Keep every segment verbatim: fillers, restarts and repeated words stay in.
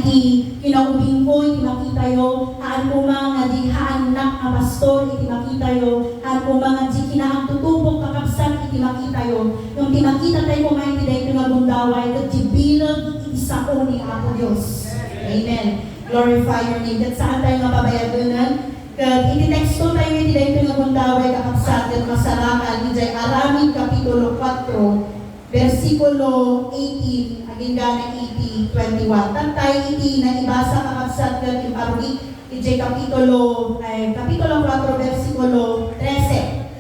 Ti kinaubingko iti makitayo, haan koma nga di haannak nga pastor iti makitayo, haan koma nga di kinaagtutubok, kakabsat, iti makitayo. Ngem ti makitatayo koma iti daytoy nga gundaway, ket ti bileg iti sao ni Apo Dios. Amen. Glorify your name. Ket saan tayo nga pabayagenen? Ket iti teksto tayo iti daytoy nga gundaway, kakabsat, ket masarakan idiay Aramid Kapitulo kuatro, bersikulo eighteen agingga iti twenty-one. Tattay iti naibasa, kakabsat, ket imparugik idiay kapitulo, ay, kapitulo kuatro, bersikulo trese.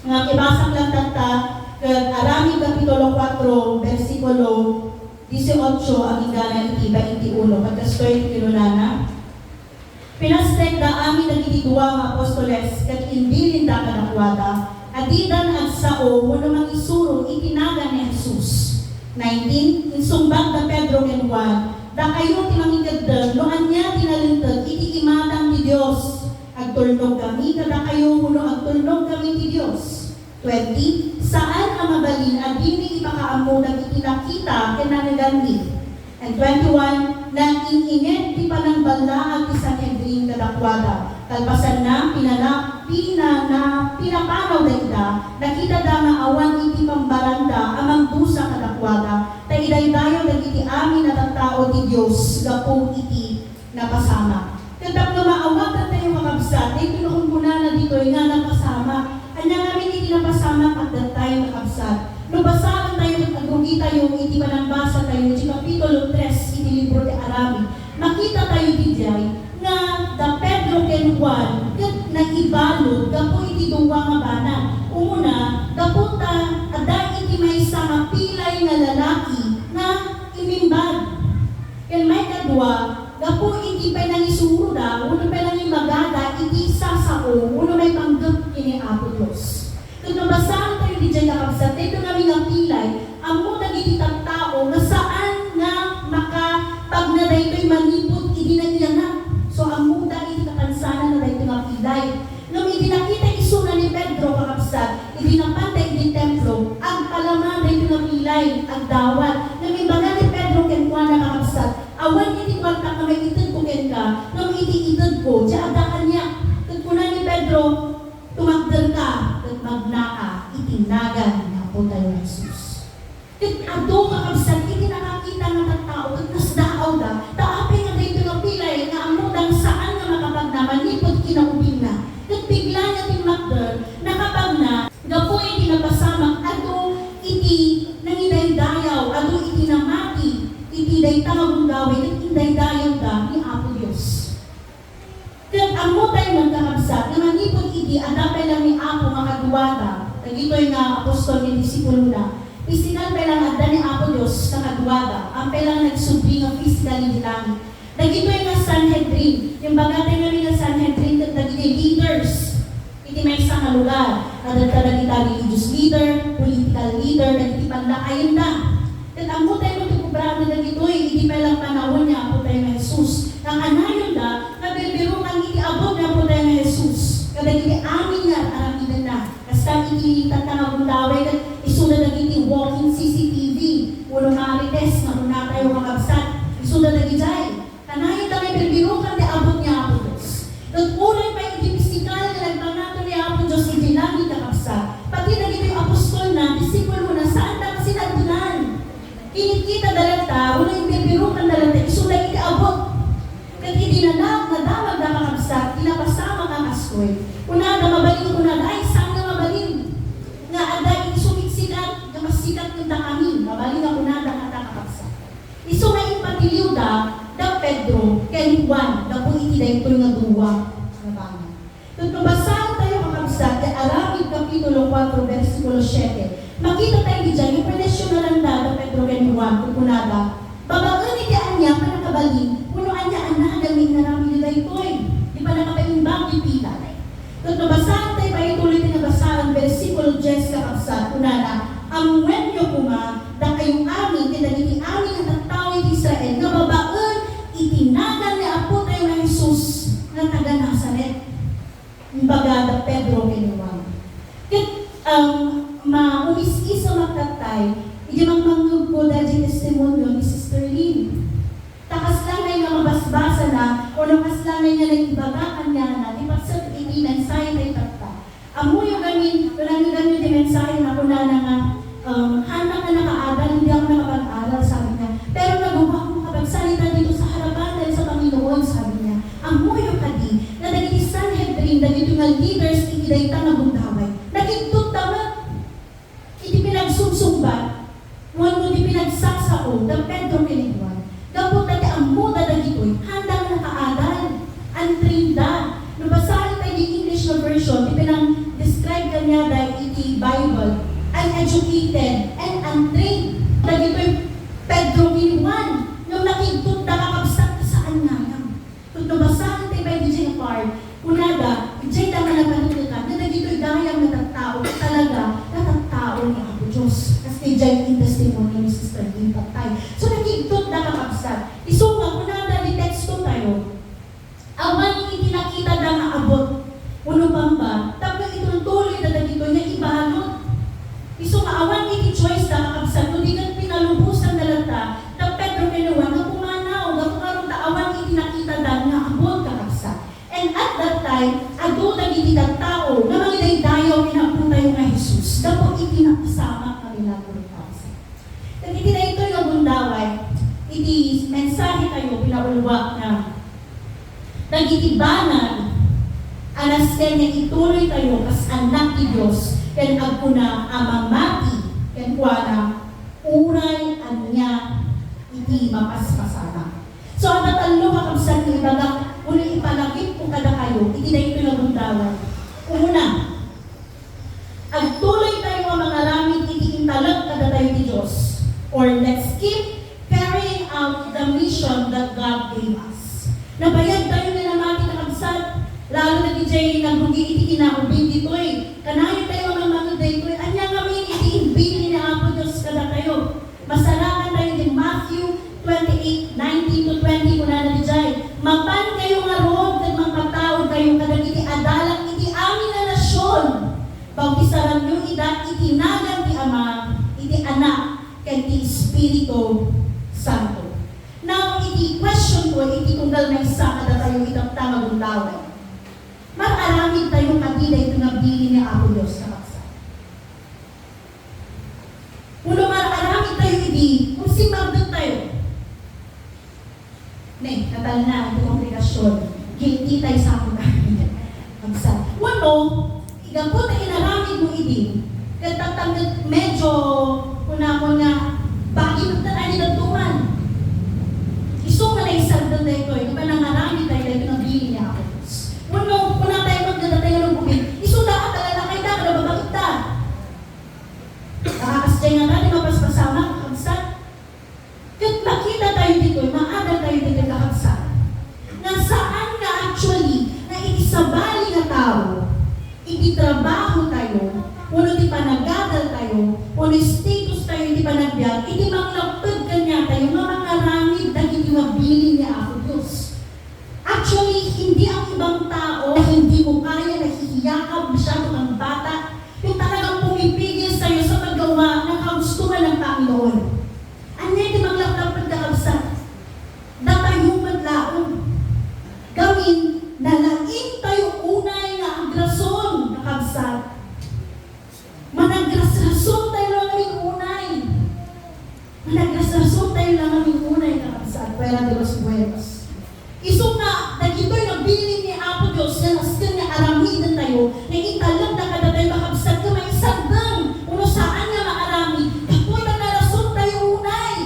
Nga ibasak lang tatta, ket Aramid Kapitulo kuatro, bersikulo dieciocho agingga iti twenty-one. Ket kastoy ti kinunana. Pinastekda amin dagiti dua nga apostoles ket imbilinda kadakuada a didan agsao wenno mangisuro iti nagan ni Jesus. Nineteen, insungbat da Pedro ken Juan, "Dakayo ti mangikeddeng no ania ti nalinteg iti imatang ti Dios. Agtulnogkami kadakayo wenno agtulnogkami ti Dios?" Twenty, saan a mabalin a dimi ipakaammo dagiti nakita ken nanaganmi. And twenty-one, naing-inget ti panangballaag ti Sanhedrin kadakuada. Kalpasanna, pinana-, pinana-, pinapanawda ida, nakitada nga awan iti pambaranda a mangdusa kadakuada, ta idaydayaw dagiti amin a tattao ti Dios gapu iti napasamak. Ket tapno maawatan tayo, kakabsat, daytoy nga kunkunana ditoy nga napasamak. Ania ngamin iti napasamak, adda tayo, kakabsat? No basaen tayo ket agrugi tayo iti panangbasa tayo iti Kapitulo tres iti libro ti Aramid, makita tayo didiay nga da Pedro ken Juan ket naibalud gapu iti dua nga banag. Umuna, gapu ta adda iti maysa nga pilay nga lalaki nga imimbag. Ken maikadua, gapu iti panangisuroda wenno panangimmagada iti sasao wenno maipanggep ken ni Apo Dios. Ket no basaentayo didiay, kakabsat, daytoy ngamin nga pilay, ammo dagiti tattao nga saan nga makapagna daytoy manipud idi naiyanak. So, ammoda iti kakansananna daytoy nga pilay. Ngem idi nakita isuna ni Pedro, kakabsat, idi napanda idi templo, agpalama daytoy nga pilay, agdawat. Ngem imbaga ni Pedro kenkuana, kakabsat, "Awan iti kuartak nga maitedko kenka, ngem iti itedko, diay adda kaniak." Ket kuna ni Pedro, "Tumakderka ket magnaka iti nagan ni Apotayo Jesus." Ket adu, kakabsat, iti nakakita nga tattao ket nasdaawda, ta apay nga daytoy nga pilay nga ammoda nga saan nga makapagna manipud kinaubingna. Ket bigla nga timmakder, nakapagna, gapu iti napasamak, adu iti nangidaydayaw, adu iti namati iti dayta nga gundaway, ket indaydayawda ni Apo Dios. Ket ammotayo met, kakabsat, nga manipud idi adda pay lang ni Apo nga kaduada, dagitoy nga apostol nga disipulona, pisikal pay lang adda ni Apo Dios nga kaduada, ampay lang nagsubli nga pisikal iti langit. Dagitoy nga Sanhedrin, imbagatayo ngamin nga Sanhedrin ket dagiti leaders iti maysa nga lugar, adda dagita religious leader, political leader, dagiti pannakaenda. Ket ammotayo met ti obrana dagitoy idi pay lang panawen ni Apotayo nga Jesus. Nga kanayonda nga birbirokan iti abut ni Apotayo nga Jesus kadagiti amin nga ar-aramidenna. Kasta iti tatta nga gundaway ket isuda dagiti walking C C T V wenno Marites nga kunatayo, kakabsat. Isuda dagidiay. Kanayonda nga birbirokan ti abut ni Apo Dios. Ket uray pay iti pisikal nga nagpanato ni Apo Dios iti langit, kakabsat, pati dagitoy apostolna, disipulona, saanda nga sinaddonan. Kinitkita da latta, wenno imbirbirokanda latta, isuda iti abut. Ket idi nana-, nadamagda, kakabsat, ti napasamak nga kastoy, kunada, mabalin, kunada, "Ay, saan nga mabalin nga adda iti sumiksikat nga massikat ken dakami?" Mabalin nga kunada ngata, kakabsat. Isu nga impatiliwda da Pedro ken Juan gapu iti daytoy nga dua nga banag. Ket no basaentayo, kakabsat, ti Aramid Kapitulo kuatro, bersikulo siete, makitatayo idiay nga pinasyonalanda da Pedro ken Juan, ket kunada, "Babaen iti ania a pannakabalin wenno ania a nagan nga inaramidyo daytoy?" Di pannakapaimbag ti pilay. Ket no basaentayo pay ituloy ti nabasaen, bersikulo dies, kakabsat, kunana, "Ammoenyo koma, dakayo amin, ken dagiti amin nga tattao iti Israel, nga babaen iti nagan ni Apotayo nga Jesus nga taga Nazaret," imbaga da Pedro ken Juan. Ket, um, maumis-iso met tattay, idi mangmangngegko daydiay testimonio ni Sister Lynn. Ta kasla nga Pero kasla ngay nga naibaga kaniana ti paset iti mensahe tayo tatta. Ammoyo gamin, kunanyo gamin ti mensahe na kunana nga, um, handa ka nakaadal, hindi ako nakapag-aral, sabi niya. Pero naguba ko kapag salita dito sa harapan dahil sa Panginoon, sabi niya. Ammoyo kadi, nga dagiti Sanhedrin, dagiti nga leaders, iti dayta nga gundaway. Nakigtot da met. Iti pinagsumsumbat, wenno ti pinagsasao da Pedro ken ni Juan, gapu ta ti ammoda dagitoy, handa nga nakaadal, untrained da. No basaen tayo di English nga version, ti pinang-describe kaniada iti Bible, uneducated and untrained. Dagitoy Pedro ken ni Juan, ngem nakigtot da kakabsat ta saan nga alam. Ket no basaen tayo pay diay part, kunada, diay da nga napaneknekan, nga dagitoy dayang nga tattao, talaga, nga tattao ni Apo Dios. Kas ti diay in testimonio ni Sister Lee patay. So, nakigtot da kakabsat. Isu nga, kunada, di teksto tayo, awan iti nakita da nga abut, uno pamba, tapno itultuloy da dagitoy nga ibalud. Isu nga awan iti choice da kakabsat, no di ket pinalubosan da latta, da Pedro ken Juan nga pumanaw, gapu ngarud ta awan iti nakita da nga abut kakabsat. And at that time, adu dagiti tattao nga mangidaydayaw ken Apo tayo nga Jesus, gapu iti napasamak nga milagro kakabsat. Ket iti daytoy nga gundaway, iti mensahe tayo, pinauluak nga dagiti banag a nasken nga ituloy tayo kas annak ti Dios, ken agkuna a mamati kenkuana, uray ania iti mapaspasamak. So, adda tallo kakabsat nga ibagak, wenno ipalagipko kadakayo, iti daytoy nga gundaway. Umuna, agtuloy tayo nga mangaramid iti intalek kadatayo ti Dios, or let's keep carrying out the mission that God gave us. Nabayag tayo nga namati, kakabsat, lalo na diay nagrugi iti kinaubing ditoy. Kanayon tayo nga mangngeg daytoy. Ania ngamin iti imbilin ni Apo Dios kadatayo? Masarakan tayo iti Matthew twenty-eight nineteen to twenty, kunana diay, "Mapan kayo ngarud ket mangpataud kayo kadagiti adalak iti amin a nasion, bautisaranyo ida iti nagan ti Ama, iti Anak, ken ti Espiritu Santo." Now, iti question ko, iti tunggal maysa kadatayo itatta nga gundaway, mar-aramid tayo kadi daytoy nga bilin ni Apo Dios, kakabsat? Wenno mar-aramid tayo idi, kung simbagdek tayo. Ne, natalna iti kongregasyon. Guilty tayo sa ako na. Agsa. Wenno, igapu ta inaramid mo idi, ket tattangget medyo, kunamon nga, bagi met ta ni dadtuman. Isu nga naisagdek daytoy, nga panangaramid tayo daytoy nga bilin ni Apo Dios. Wenno, kuna tayo met nga datay nga nagubing, isu da, talalakay da, kada babagta. Nakakasdiay nga dati mapaspasamak, kakabsat. Ket makita tayo ditoy, maadal tayo ditoy, kakabsat, nga saan nga actually nga iti sabali nga tao, iti trabaho tayo, wenno ti panagadal tayo, wenno status tayo iti panagbiag, iti manglapped kaniatayo nga mangaramid dagiti nga bilin ni Apo Dios. Actually, hindi ang ibang tao na hindi mo kaya, nahihiyakab, masyado kang bata, yung talagang pumipigil sa'yo sa paggawa ng kagustuhan ng Panginoon. Ania ti manglaklaped, kakabsat? Datayo met laeng. Gamin, nalaing tayo unay nga agrason, kakabsat. Managrasrason tayo la ngamin unay. Managrasrason tayo la ngamin unay, kakabsat, fuera de los buenos. Isu nga, dagitoy nga bilin ni Apo Dios nga nasken nga aramiden tayo, nga intalek na kadatayo, kakabsat, nga maisagdeng, uno saan nga maaramid, dagitoy nga rason tayo unay.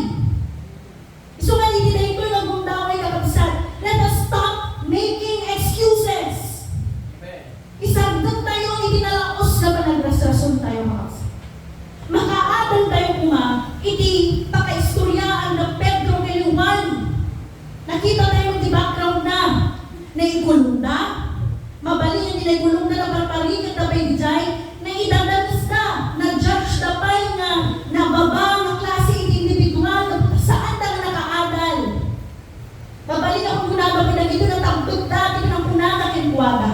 Isu nga iti daytoy nga gundaway, kakabsat, let us stop making excuses. Amen. Isagdek tayo iti nalaus nga panagrasrason tayo, kakabsat. Makaadal tayo koma iti pakaistoriaan da Pedro ken Juan. Nakita tayo ti background na. Naikulong da. Mabalin ti naikulong da, naparpariket da pay diay. Naidadanes da. Na-judge da pay nga nababa nga klase iti individual. Saan da nga nakaadal. Mabalin a kunkunada kadagitoy, natabbek da ti kinakkunada kenkuada.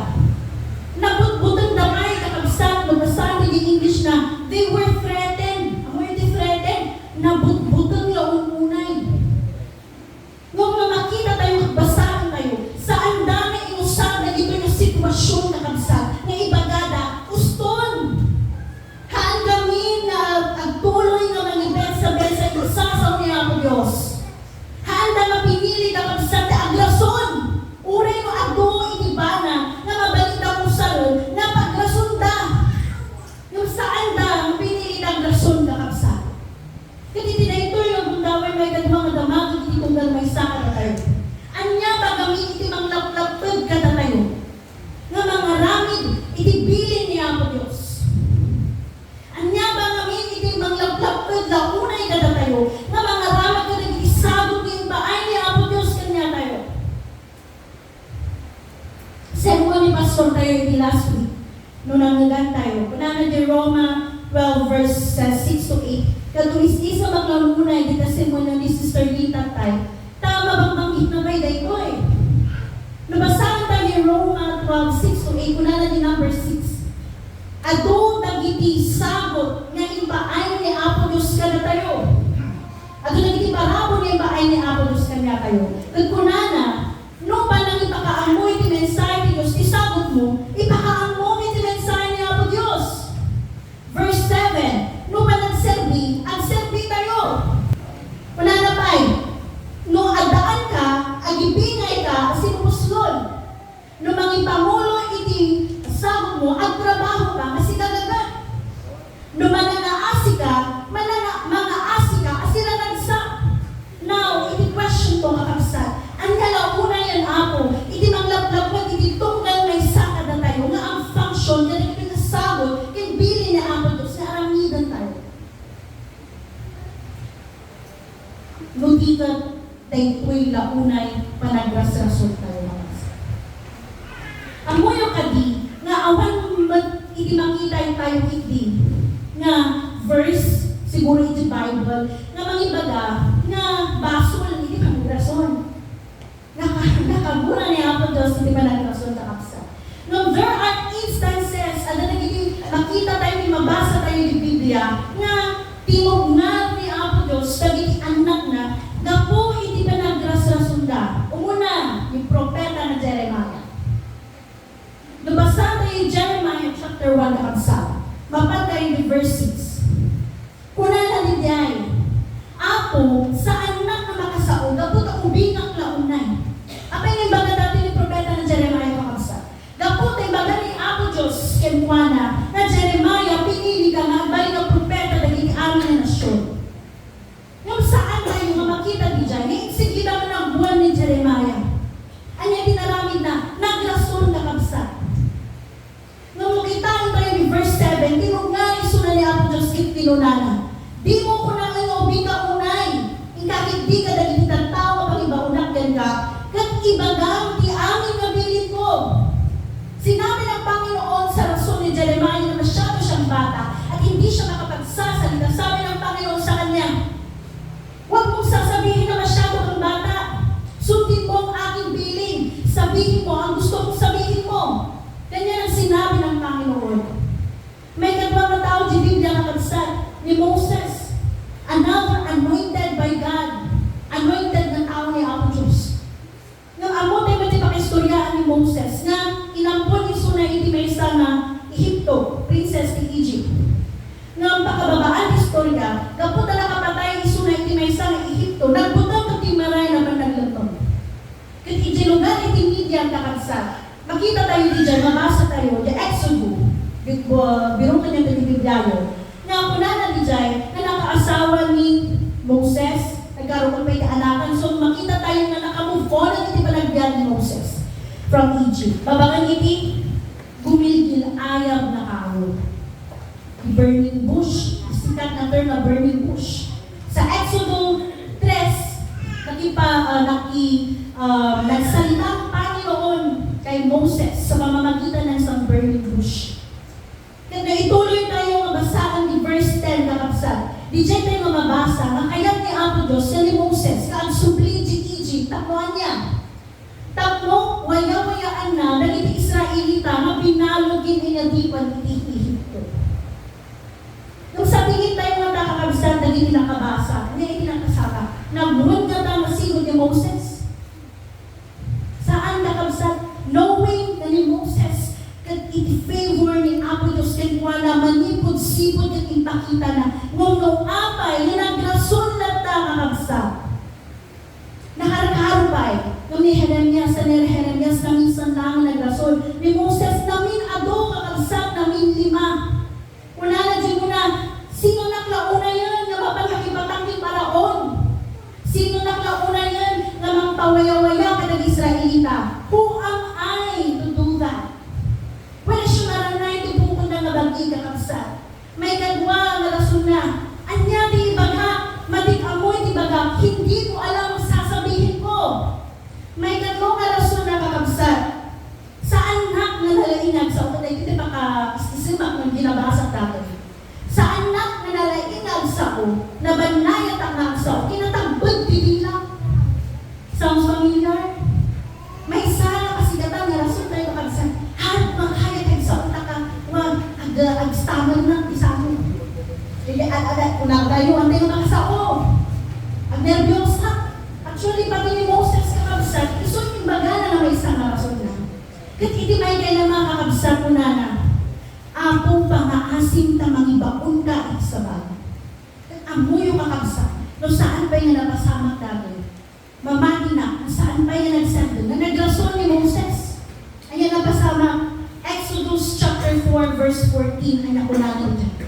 Nabutbuteng da pay, kakabsat, no basaen ti English na, they were threatened. Ammoyo ti threatened? Nabutbuteng la unay. Ngem no makita tayo, basaen tayo, saan Pastor tayo iti last week, no nangngegan tayo. Kunana di Roma twelve verse, uh, six to eight. Ket umis-isa met laeng unay di testimonio ni Sister Lita tay, ta mabangbanggitna pay daytoy. No basaen tayo ni Roma twelve six to eight, kunana di number six. Adu dagiti sagut nga impaay ni Apo Dios kadatayo. Adu dagiti parabur nga impaay ni Apo Dios kadatayo. Ket kunana, no panangipakaammo iti mensahe ti Dios ti sagutmo, ipakaammo iti mensahe ni Apo Dios. Verse seven, no panagserbi, agserbi tayo. Kunana pay, no addaanka, agibingayka a sinupuslon. No mangipangulo iti sagutmo, agtrabahoka nga sigagagat. No manangaasika, mananga-, mangaasika a siranagsak. Now, iti question ko, kakabsat, ania la unayen, Apo, iti manglaplappet iti tunggal maysa kadatayo nga ag-function kadagiti sagut ken bilin ni Apo Dios nga aramiden tayo? No di ket, daytoy la unay panagrasrason tayo, kakabsat. Ammoyo kadi nga awan met iti makita tayo iti nga verse, siguro iti Bible, nga mangibaga nga basol iti panagrason. Naka-, nakagura ni Apo Dios iti panagrason, kakabsat. Ngem there are instances, adda dagiti makita tayo, iti mabasa tayo iti Biblia, nga tinubngar ni Apo Dios dagiti annakna gapu iti panagrasrasonda. Umuna, ni propeta nga Jeremiah. No basaen tayo Jeremiah chapter one, kakabsat, mapan tayo iti verse six. Kunana diay, "Apo, saannak a makasao gapu ta ubingak la unay." Apay nga imbaga daytoy ni propeta nga Jeremiah, kakabsat? Gapu ta imbaga ni Apo Dios kenkuana nga, "Jeremiah, pinilika nga agbalin nga propeta dagiti amin a nasion." Ngem saan tayo nga makita diay nga insigida nga nagbuan ni Jeremiah. Ania ti inaramidna? Nagrason, kakabsat. Ngem no kitaen tayo ni verse seven, tinubngar isuna ni Apo Dios ket kinunana, "Dimo kunaen nga ubingka unay, inka ket dika dagiti tattao nga pangibaonak kenka, ket ibagam ti amin nga bilinko." Sinabi ng Panginoon sa rason ni Jeremiah na masyado siyang bata at hindi siya makapagsasalita. Sabi ng Panginoon sa kanya, "Huwag mong sasabihin na masyado kang bata. Sundin mo ang aking bilin. Sabihin mo ang gusto kong sabihin mo." Ganyan ang sinabi ng Panginoon. Maikadua nga tao iti Biblia, kakabsat, ni Moses. Another anointed by God. Anointed nga tao ni Apo Dios. Ngem ammo tayo met ti pakaistoryaan ni Moses nga inampon isuna iti maysa nga Ehipto, princess ti Egypt. Ngem pakababaan ti istorya, gapu ta nakapatay isuna iti maysa nga Ehipto, nagbuteng ket dimmaray nga bannag lemmeng. Ket iti lugar iti Midian, kakabsat, makita tayo diay, mabasa tayo, iti Exodo, bit-, bu-, biruken tayo iti Bibliayo, nga kunana diay nga nakaasawa ni Moses, nagkaroon pay ti anakan. So, makita tayo nga naka-move on iti panagbiag ni Moses from Egypt. Babaen iti gumilgil-ayab nga kayo. Burning bush, sikat nga term nga burning bush. Sa Exodo tres, nakipa-, ah, naki-, ah, nagsalita ang Panginoon kay Moses sa pamamagitan ng isang burning bush. Ket no ituloy tayo nga basaen ti verse ten, kakabsat, diay tayo nga mabasa nga kayat ni Apo Dios ken ni Moses nga agsubli iti Egypt tapno ania? Tapno wayawayaanna dagiti Israelita nga binalud ken inadipan iti Ehipto. Ngem sa tingin tayo ngata, kakabsat, dagiti nakabasa, ania iti nakasaka? Nagbuan ngata nga sigud ni Moses? Saan, kakabsat, knowing nga ni Moses ket iti favor ni Apo Dios kenkuana, manipud sipud ket impakitana. Ngem no apay nga nagrason latta, kakabsat? Nakarkaro pay, ngem ni Jeremias, ni Jeremias naminsan laeng nagrason. Ni Moses namin adu, kakabsat, namin lima. Kunana diay umuna, "Sinonak la unayen nga mapan makipatang ken Faraon? Sinonak la unayen nga mangpawayawaya kadagiti Israelita? Who am I to do that?" Wala siya maranay ti pukotna nga bagi, kakabsat. Maikadua nga rasonna, ania ti ibaga? Matik ammo iti ibaga, hindi ko alam ang sasabihin ko. Maikatlo nga rasonna, kakabsat, saannak nga Kunana, "Apo, pangaasim ta mangibaonka iti sabali." Ket ammoyo, kakabsat, no saan pay nga napasamak dagiti mamati na, no saan pay nga nagsardeng, nga nagrason ni Moses. Ania napasamak? Exodus chapter four, verse fourteen, ania kunana diay?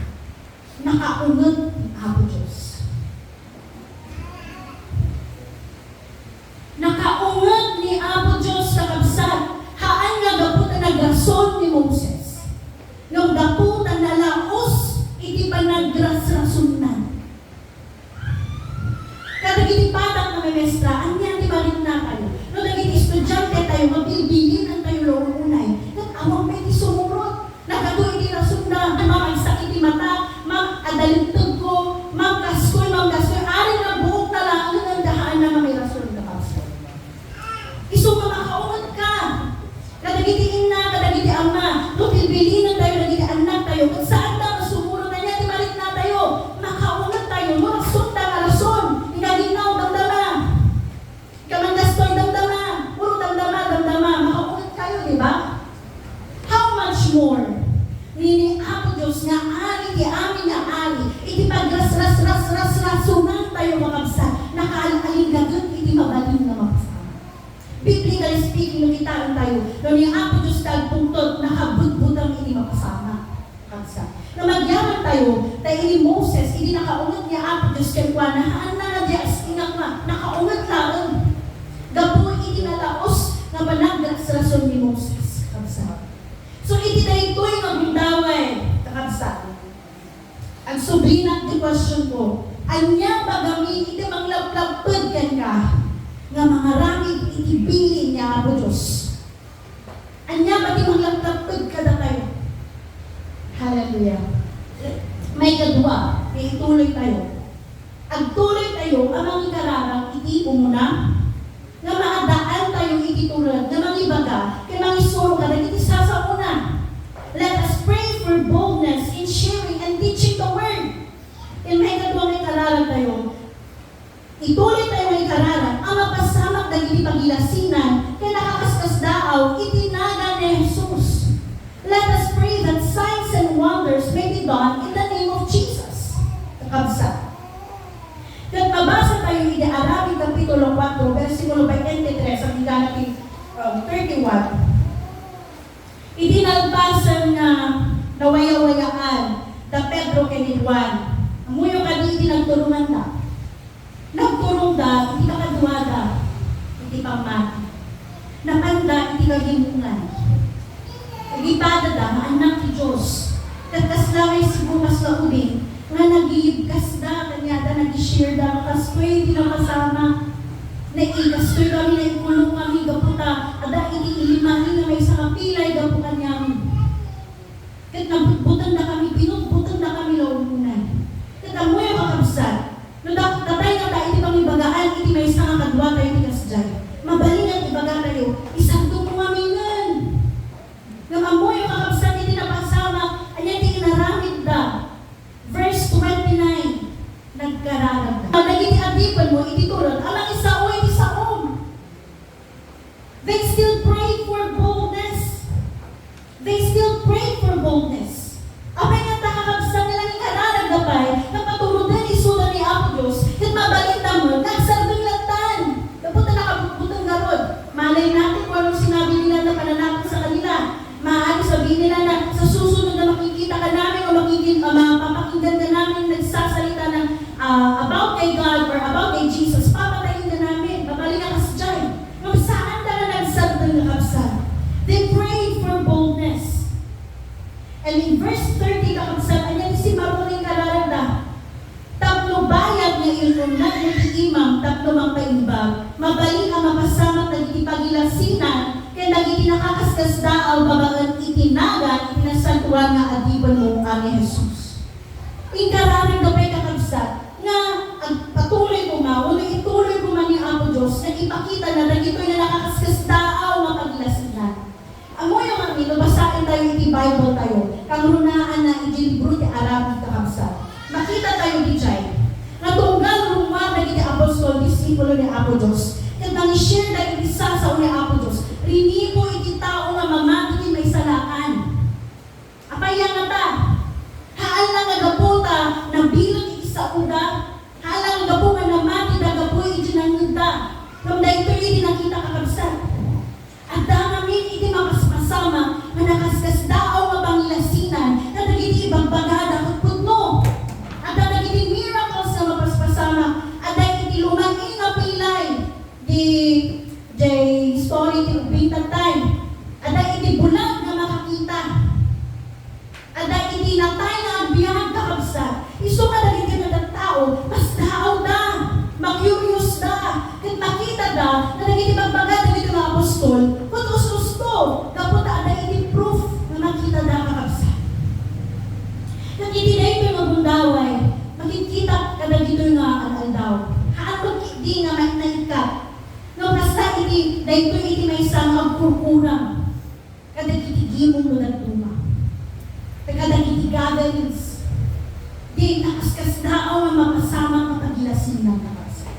Nakaunget ni Apo Dios. Nakaunget ni Apo Dios, kakabsat, haan nga gapu ta nagrason ni Moses, ngem gapu ta nalaus iti panagrasrasonna. Kadagiti batak nga mamestra, ania ti mariknatayo? No dagiti estudiante tayo, mabilbilinentayo la unay. Ket awan pay ti sumurot. Nagadu iti rasonda, "Ma'am, agsak iti mata. Ma'am, adda linteg ko. Ma'am, kastoy, ma'am, kastoy." Ari na buok na laeng nga haanna nga may rason, kakabsat. Isu nga makaunget ka. Kadagiti inna, kadagiti ama, no bilbilinentayo dagiti annaktayo, ket saanda nga sumurot, ania ti mariknatayo? Makaunget tayo, no rasonda nga rason. Inaginaw, damdama. Kamanggastoy, damdama. Puro damdama, damdama. Makaunget kayo, di ba? How much more ni, ni Apo Dios nga Ari ti amin nga ari, iti pagrasrasrasrasrasonantayo, kakabsat, nakaal-alinggaget iti mabalin nga mapasamak. Biblically speaking, no kitaentayo, no ni Apo Dios ti agpungtot, nakabutbuteng iti mapasamak. Kakabsat. Nga agyamaentayo, ta ni Moses, idi nakaunget ni Apo Dios kenkuana, haanna nga diay as-ingakna, nakaunget laeng. Gapu iti nalaus nga panagrasrason ni Moses, kakabsat. So, iti daytoy nga gundaway, kakabsat, agsublinak ti question ko, ania bagami iti manglaplapped kenka nga mangaramid iti bilin ni Apo Dios? Ania ba ti manglaplapped kadatayo? Hallelujah. Maikadua, nga ituloytayo. Agtuloytayo a mangikararag iti umuna nga maaddaantayo iti tured nga mangibaga ken mangisuro kadagiti sasaona. Let us pray for boldness in sharing and teaching the word. Ken maikadua nga ikararagtayo, ituloytayo nga ikararag a mapasamak dagiti pagilasinan ken nakakaskasdaaw iti nagan ni Jesus. Let us pray that signs and wonders may be done in the name of Jesus. Kakabsat. Ket mabasatayo iti Aramid Kapitulo kuatro, bersikulo twenty-three, agingga ti, um, thirty-one. Idi nalpasen nga nawayawayaan da Pedro ken ni Juan, ammoyo kadi iti nagturonganda? Nagturongda iti kakaduada iti pammati. Napanda iti kagimongan. Igipadada nga annak ti Dios. Ket kasla nga isiguro, kasla ubing nga nagiyibkasda, kaniada, nag-share-da nga kastoy ti napasamak. Naikastoy kami, naikulong kami gapu ta adda iti ilimami nga maysa nga pilay gapu kaniami. Ket nabutbutengda kami, binutbutengda kami la unay. Ket ammoyo, kakabsat, no da-, datay ngata iti pangibagaan iti maysa nga kaduatayo ti kasdiay, mabalin nga ibagatayo, "Isardengmo aminen." Ngem ammoyo, kakabsat, iti napasamak, ania ti inaramidda? Verse twenty-nine, nagkararagda. Dagiti adipenmo iti tured a mangisao iti saom. They still pray for boldness. They still pray for boldness. Apay ngata, kakabsat, nga nangikararagda pay, nga paturoden isuda ni Apo Dios, ket mabalinda met nga agsardeng lattan. Gapu ta nakabutbuteng ngarud. Malay natin kung anong sinabi nila na pananakot sa kanila. Maaari sabihin nila na sa susunod na makikita ka namin o makikin-, ah, mapapakinggan ka namin nagsasalita ng, ah, about kay God or about kay Jesus, papatayin ka namin. Mabalin nga kasdiay. Ngem saanda nga nagsardeng, kakabsat. They prayed for boldness. And in verse thirty, kakabsat, ania ti simmaruno nga ikararagda? Tapno bayat nga il-unnatmo ti imam tapno mangpaimbag, mabalin a mapasamak dagiti pagilasinan ken dagiti nakakaskasdaaw babaen iti nagan iti nasantoan nga adipenmo a ni Jesus. Inkararagda pay, kakabsat, nga agpatuloy koma wenno ituloy koma ni Apo Dios nga ipakitana dagitoy nga nakakaskasdaaw nga pagilasinan. Ammoyo ngamin, no basaentayo iti Bible tayo, kangrunaanna iti libro ti Aramid, kakabsat, makitatayo idiay nga tunggal rummuar dagiti apostol, disipulo ni Apo Dios, ket nangishare dagiti sasao ni Apo Dios, rinipo iti tao nga mamati iti maysa nga nagan. Nakita, kakabsat, adda ngamin iti mapaspasamak nga nakaskasdaaw nga pangilasinan kadagiti ibagbagada ket pudno. Adda dagiti miracles nga mapaspasamak. Adda iti luman-i nga pilay. Di, jay story ti ubbing tattay. Adda iti bulag nga makakita. Adda iti natay nga agbiag, kakabsat. Isu kadagiti nga tattao, masdaawda, ma-curious da, ket makitada nga dagiti bagbaga dagiti nga apostol, ket us-usto, gapu ta adda iti proof nga makitada, kakabsat. Ket iti daytoy nga gundaway, makikita kadagitoy nga al-aldaw. Haan met ketdi nga may naikkat. Nga basta iti, daytoy iti maysa nga agkurkurang kadagiti gimong no dadduma. Kadagiti gatherings. Di nakaskasdaaw nga mapasamak nga pagilasinan, kakabsat.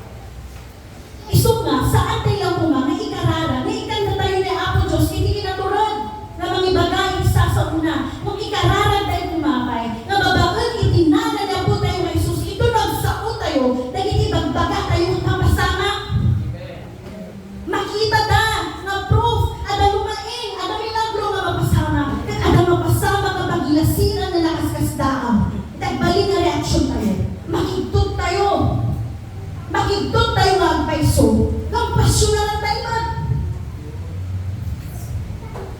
Isu nga, saan tayo lang kuma nga ikararag, nga ikkan tayo ni Apo Dios, iti kinatured, nga mangibaga iti sasaona, nga ikararag tayo kuma pay, nga babaen iti nagan ni Apo tayo nga Jesus, ito nagsao tayo, dagiti bagbaga tayo, mapasamak. Makita ta nga proof, adda lumaing, adda milagro nga mapasamak, ket adda mapasamak nga pagilasinan nga nakaskasdaaw. Ket agbalin nga reaksyon tayo. Makigtot tayo. Makigtot tayo nga agpayso. Ngem pasyonal tayo man.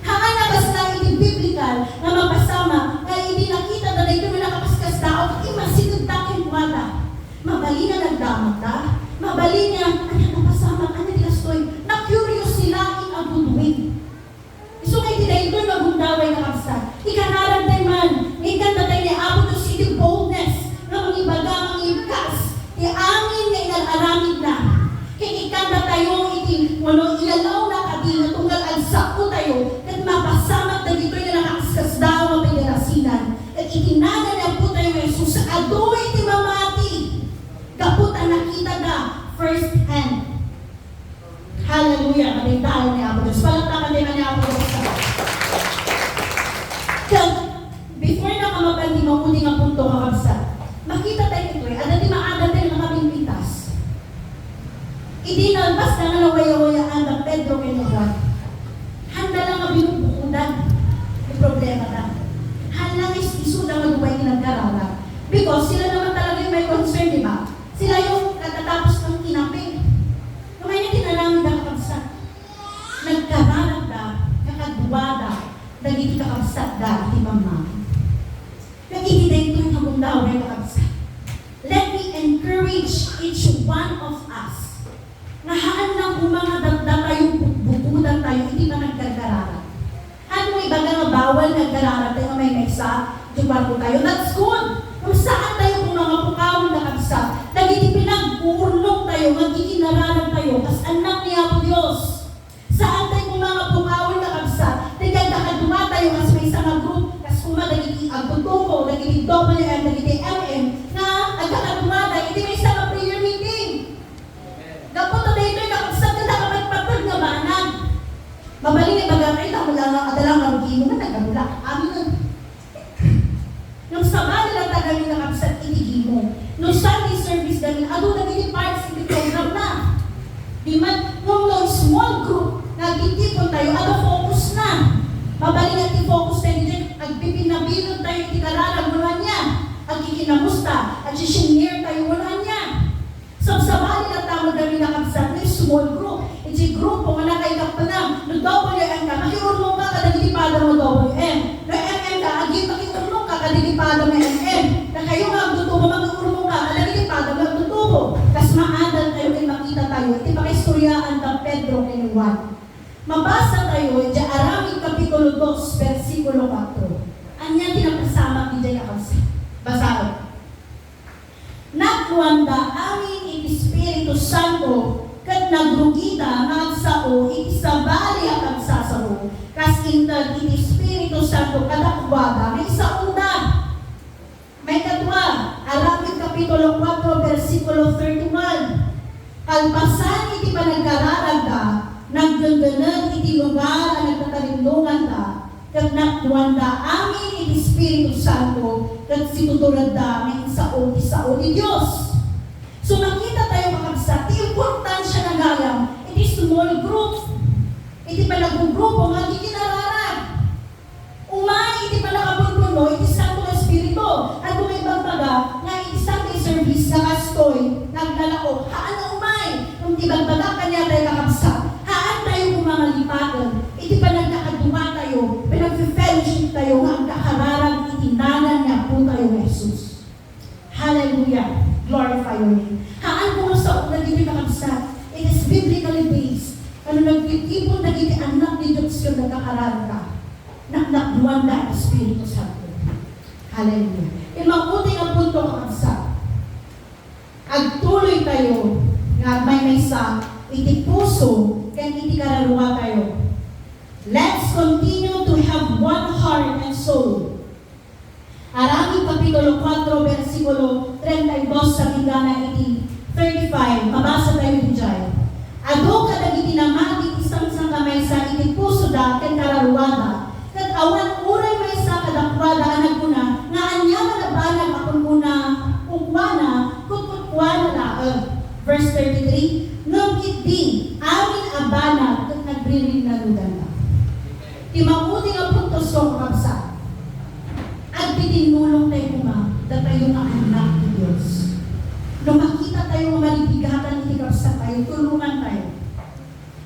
Haan a basta iti biblical nga mapasamak nga idi nakita ta daytoy nga nakaskasdaaw, immasideg ta kenkuana. Mabalin nga nagdamagda. Mabalin nga, "Ania, napasamak, ania ti kastoy?" Na-curious sila in a good way. Isu nga iti daytoy nga gundaway, kakabsat. Ikararag tayo man, nga ikkan tayo ni Apo Dios iti boldness, nga mangibaga, mangibkas, ti amin nga inar-aramidna. Ket ikkan tayo iti, wano, iyalawna kadi nga tunggal agsao tayo, ket mapasamak dagitoy nga nakaskasdaaw nga pagilasinan. Ket iti nagan ni Apo tayo nga Jesus, adu iti mamati. Gapu ta nakitada first hand. Hallelujah! Madaydayaw ni Apo Dios. Palakpakan tayo ni Apo Dios. Ket, before na kamapan ti maudi nga punto, kakabsat, makita tayo ito eh. Adda ti maadat tayo nakapinpitas. Idi nalpas na nga nawayawayaan da Pedro ken Juan, handa lang nga binukbukodan ti problema da. Handa nga is-isuda nga dua iti nagkararag. Because sila naman talaga yung may concern, di ba? Sila yung katatapos ng kinape. Kamay na tinaramid ang kakabsat. Nagkararag da, kakaduada, dagiti kakabsat da, iti pammati. Nagkikita ito yung kagundaway, kakabsat. Let me encourage each one of us. Nga haan lang kuma nga datda tayo, bu-, bukudan tayo, iti panagkarkararag. Haan mo ibaga nga bawal nga agkararag tayo nga maymaysa, iti kuarto tayo. That's good. Ngem saan tayo kuma nga pukawen, kakabsat, dagiti pinag-uurnong tayo, nga agkikinararag tayo, kas annak ni Apo Dios. Saan tayo kuma nga pukawen, kakabsat, dagiti agkakadua tayo, kas maysa nga group, kas kuma dagiti agtutubo, dagiti W M, dagiti M M, nga agkakadua tayo, iti maysa nga prayer meeting. Gapu ta daytoy, kakabsat, ket nakapatpateg nga banag. Mabalin nga ibaga tayo, ta wala nga, adda lang nga rugi mo nga nagkadula. Amin. Ngem sabali latta gamin, kakabsat, iti gimong. No Sunday service gamin, adu dagiti parts iti program na. Di man, ngem no small group, nga agtitipon tayo, adda focus na. Mabalin nga ti focus tayo, di, agpipinabilog tayo iti kararag, wenno ania. Agkikinamusta, agsishare tayo, wenno ania. Sabsabali latta met gamin, kakabsat, nga small group. Iti grupo nga nakaikappulo, no W M ka, makiurnong ka kadagiti padam nga W M. No M M ka, agi, makiurnong ka kadagiti padam nga M M. Dakayo nga agtutubo, makiurnong ka kadagiti padam nga agtutubo. Kas maadat tayo ken makita tayo iti pakaistoriaan da Pedro ken Juan. Mabasa tayo iti Aramid Kapitulo dos, bersikulo kuatro. Ania ti napasamak idiay, kakabsat? Basaen. Nakuanda amin iti Espiritu Santo ket nagrugida nga agsao iti sabali a pagsasao, kas inted iti Espiritu Santo kadakuada nga isaoda. Maikadua, Aramid Kapitulo kuatro, bersikulo thirty-one. Kalpasan iti panagkararagda, nagdengngeg iti lugar a nagtatalindonganda, ket nakuanda amin iti Espiritu Santo, ket situturedda nga insao ti sao ti Dios. So, makita tayo, kakabsat, ti importansia na gayam Iti small groups, iti panaggrupo nga agkikinararag. Umay iti pannakapulpunno iti Santo Espiritu. Adu nga ibagbaga nga iti Sunday service nga kastoy nga aglalaok, haan nga umay. Ngem ti ibagbaga kaniatayo, kakabsat, haan tayo koma nga lipaten iti panagkakaduatayo, panagfe-fellowship tayo nga agkakararag iti nagan ni Apotayo nga Jesus. Hallelujah! Glorify your name. Haan koma sao dagiti, kakabsat. It is biblically based. Ano, nagtitipon dagiti annak ti Dios ken nagkakararagda. Naknakduanda ti Espiritu Santo. Hallelujah. Immapputi nga punto, kakabsat. Agtuloy tayo nga agmaymaysa iti puso ken iti kararua tayo. Let's continue to have one heart and soul. Aramid kapitulo kuatro, bersikulo treinta y dos, sa bingana iti thirty-five, mabasa tayo idiay. Adu kadagiti namati ti sangsangkamaysa iti pusoda ken kararuada, ket awan uray maysa kadakuada a nagkuna nga aniaman a banag a kunkunada kenkuana, kutkutkuana laeng. Verse thirty-three, ngem ketdi, amin a banag ket nagririnnanudanna. Ti maudi nga punto, kakabsat, agtitinnulong tayo koma, datayo nga annak ti Dios. No makita tayo nga marigrigaten iti kabsat tayo, tulongan tayo.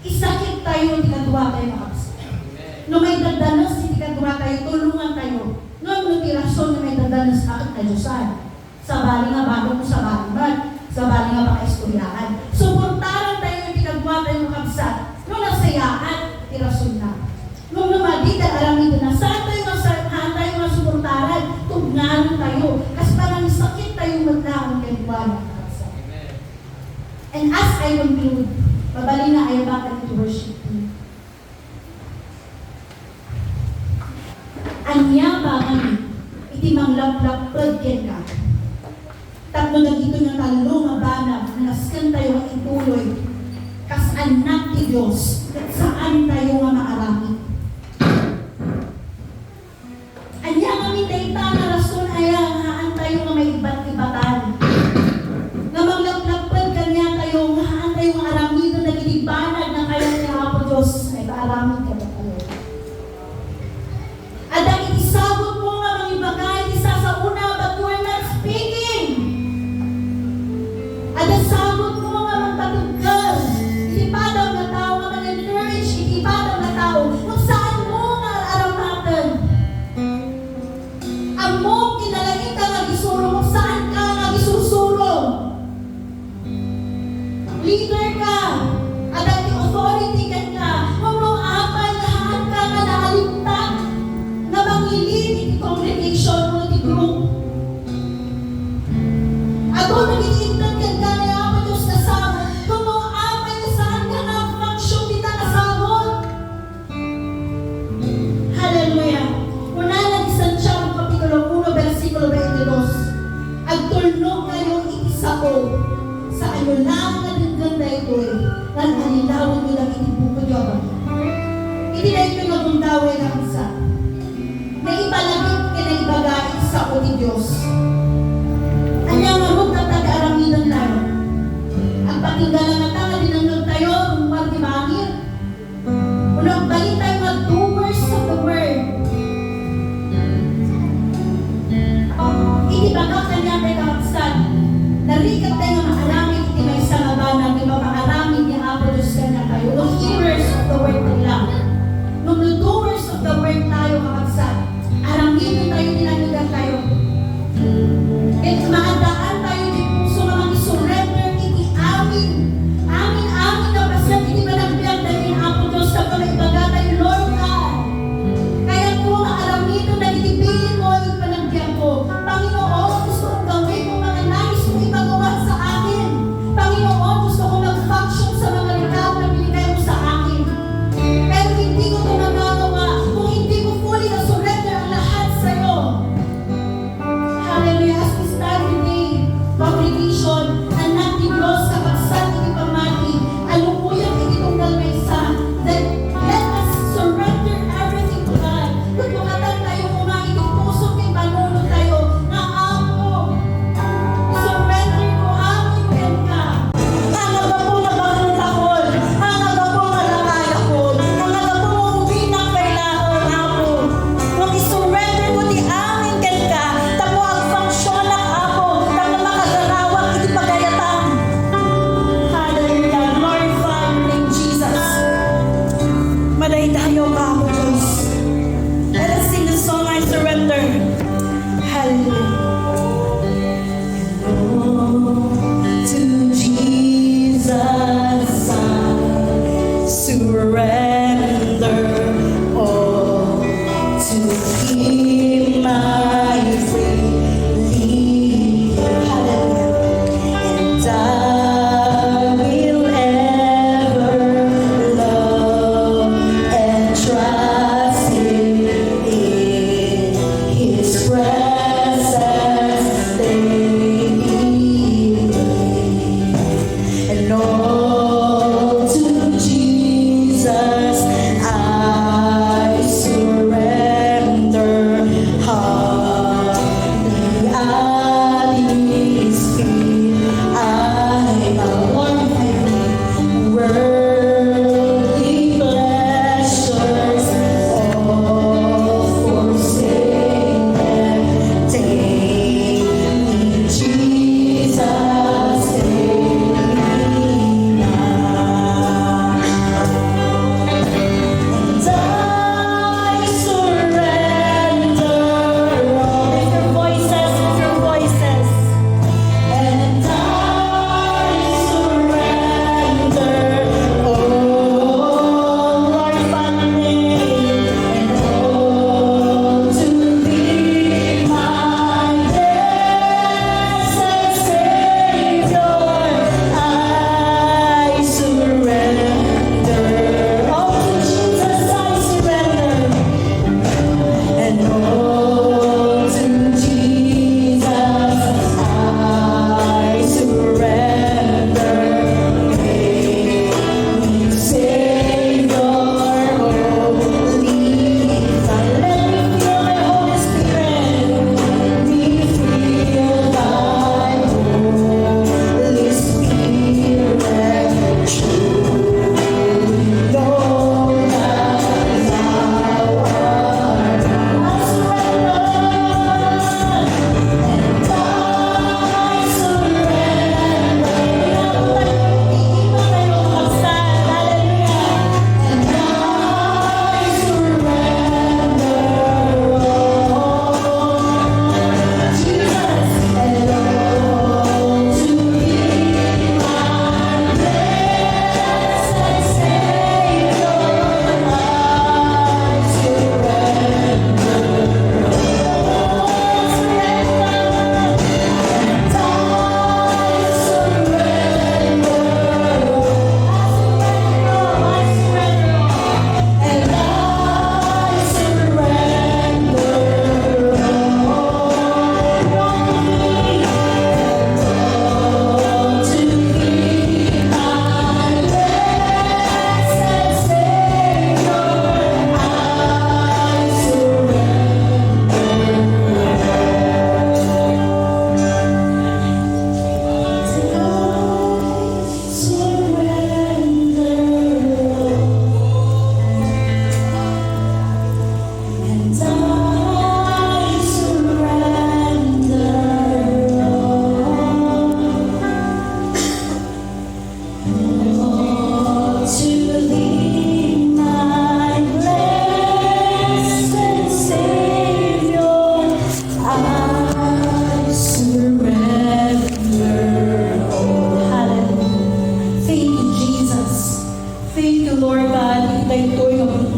Isakit tayo iti kadua tayo, kakabsat. No maidadanes iti kadua tayo, tulongan tayo. Ngem no ti rason nga maidadanes, ket nadiosan. Sabali nga banag, sabali met, sabali nga pakaistoriaan. Suportaran tayo iti kadua tayo, kakabsat, no nasayaan ti rasonna. Ngem no madi ti aramidna, saan tayo nga sa-, saan tayo nga suportaran, tugnaen tayo, kas panangisakit tayo met laeng kenkuana, kakabsat. And as I conclude, mabalin nga ayabakan iti worship team. Ania ba ngamin iti manglaplapped kenka tapno dagitoy nga tallo nga banag nga nasken tayo nga ituloy kas annak ti Dios ket saan tayo nga maaramid? Ania ngamin dayta nga rason aya nga haan tayo nga maibat-ibatan? Nga manglaplapped kaniatayo nga haan tayo nga aramiden dagiti banag nga kayat ni Apo Dios nga ipaaramid kadatayo. Adda iti sabotmo nga mangibaga iti sasaona, but you are not speaking. Adda sabotmo nga mangpateggel iti padam nga tao, nga mang-encourage iti padam nga tao, ngem saanmo nga aramaten. Ammom, kinalaingka nga agisuro, ngem saanka nga agisursuro. Leader ka, adda ti authority kenka, ngem no apay nga haanka nga naalintag nga mangilid iti congregation wenno ti group. Adu dagiti inted kenka ni Apo Dios nga sabot, ngem no apay nga saanka nga agfunction dita nga sabot. Hallelujah! Kunana ti Santiago, kapitulo uno, bersikulo twenty-dos, "Agtulnogkayo iti sao, saanyo laeng nga denggen daytoy, ngem allilawenyo dagiti bukodyo a bato." Iti daytoy nga gundaway, kakabsat, naipalagip ken naibaga iti sao ti Dios. Ania ngarud dayta ti aramiden tayo? Agpatingga la ngata nga dinengngeg tayo rumuar ti bangir? Wenno agbalin tayo nga doers of the word? Iti bagak kaniatayo, kakabsat, narigat tayo nga maaramid iti maysa nga banag nga ipapaaramid ni Apo Dios kaniatayo. No hearers of the word lang. No, no doers of the word tayo, kakabsat, aramid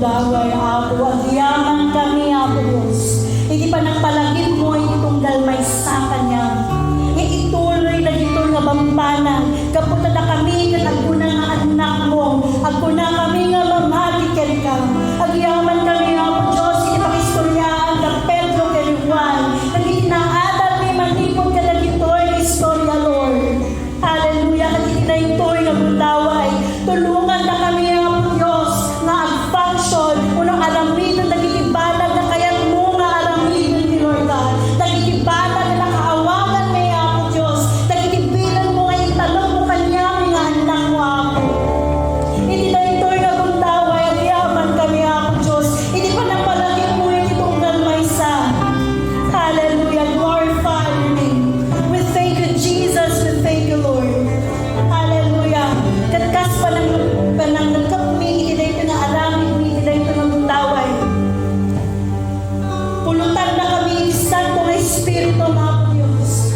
Daway, Apo, agyaman kami, Apo Dios, iti panangpalagipmo iti tunggal maysa kaniam. Nga ituloy dagitoy nga bambanag gapu ta dakami ket agkuna nga annakmo, agkuna kami nga mamati kenka. Agyaman kami, Apo Dios, iti pangistoriaan da Pedro ken Juan, dagiti naadalmi manipud kadagitoy nga istoria, Lord. Hallelujah. Ket iti daytoy nga gundaway, tulongannakami, Apo Dios, nga ag-function wenno aramiden dagiti banag nga kayatmo nga aramiden, Lord God. Dagiti banag nga nakaawaganmi, Apo Dios, dagiti bilenmo nga intalekmo kaniami nga annakmo, Apo. Iti daytoy nga gundaway, agyamankami, Apo Dios, iti panangpalagipmo iti tunggal maysa. Hallelujah. Glorify your name. We thank you, Jesus. We thank you, Lord. Hallelujah. Ket kas panang-, panangngegmi iti daytoy nga aramidmi iti daytoy nga gundaway, pulotannakami iti Santo nga Espiritu, Apo Dios.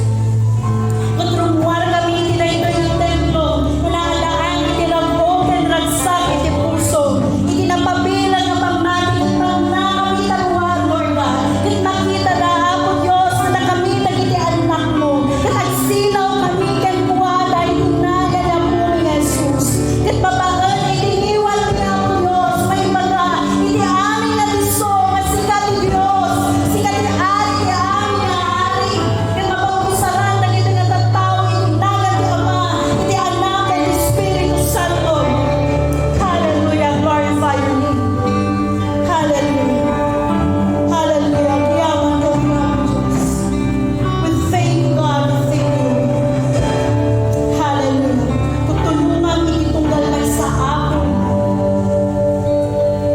Ket rummuarkami iti daytoy nga templo, nga naadaan iti rag-o ken ragsak iti pulso, iti napabilang nga pammati ket pangnakami ita ruar, Lord God. Ket makita da, Apo Dios, nga dakami dagiti annakmo, ket agsilaw kami kenkuana iti nagan ni Apomi nga Jesus. Ket babaen iti ngiwatmi, Apo Dios, maibaga iti amin nga disso nga sika ti Dios, sika ti Ari ti amin nga ari. Ket mabautisaran dagiti nga tattao iti nagan ti Ama, iti Anak, ken Espiritu Santo. Hallelujah. Glorify your name. Hallelujah. Hallelujah. Agyaman ka, Apo Dios. We thank you, God. We thank you, Lord. Hallelujah. Tutulongan iti tunggal maysa, Apo.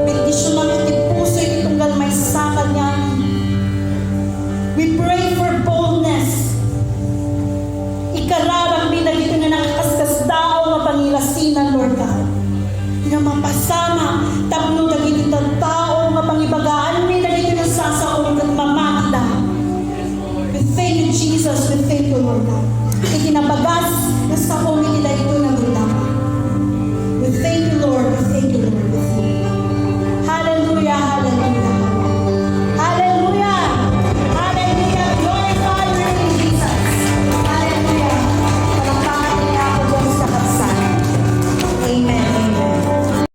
Bendisionan iti puso iti tunggal maysa kaniami. We pray for boldness. Ikararagmi dagiti nga nakaskasdaaw nga pangirasinan, Lord God, nga mapasamak tapno dagiti tattao nga pangibagaanmi dagiti nga sasao ket mamatida. We thank you, Jesus. We thank you, Lord God. Iti nabagas nga sao iti daytoy